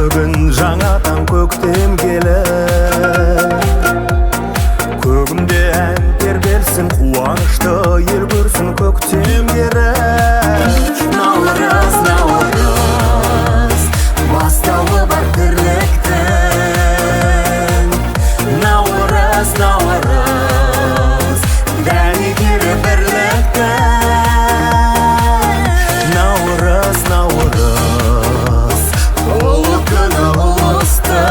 Бүгін жаңа таң көктем келіп, көгімде ән тербелсін, қуанышты ел көрсін көктем келіп. Наурыз, наурыз, бастауы бар тірліктің. Наурыз, наурыз, дәнекері бірліктің. Наурыз, наурыз, ұлы күні ұлыстың.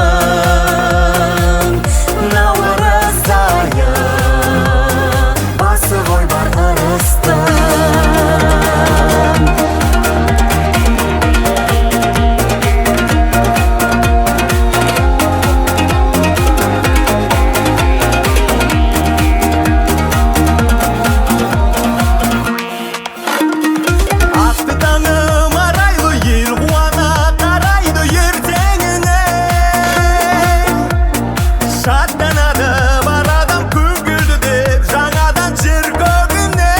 Наурыз айы, басы ғой бар ырыстың. Атты таңым арайлы, ел қуана қарайды ертеңіне. Шаттанады бар адам күн келді деп жаңадан жер көгіне.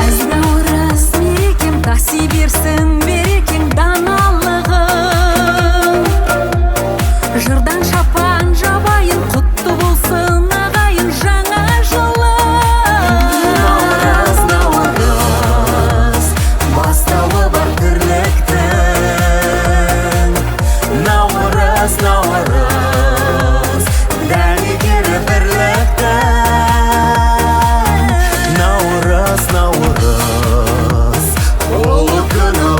Әз наурыз мерекем, таси берсін берекең даналығың. Жырдан шапан жабайын, құтты болсын ағайын жаңа жылың. Наурыз, наурыз, бастауы бар тірліктің. Наурыз, наурыз, дәнекері бірліктің. Наурыз, наурыз, ұлы күні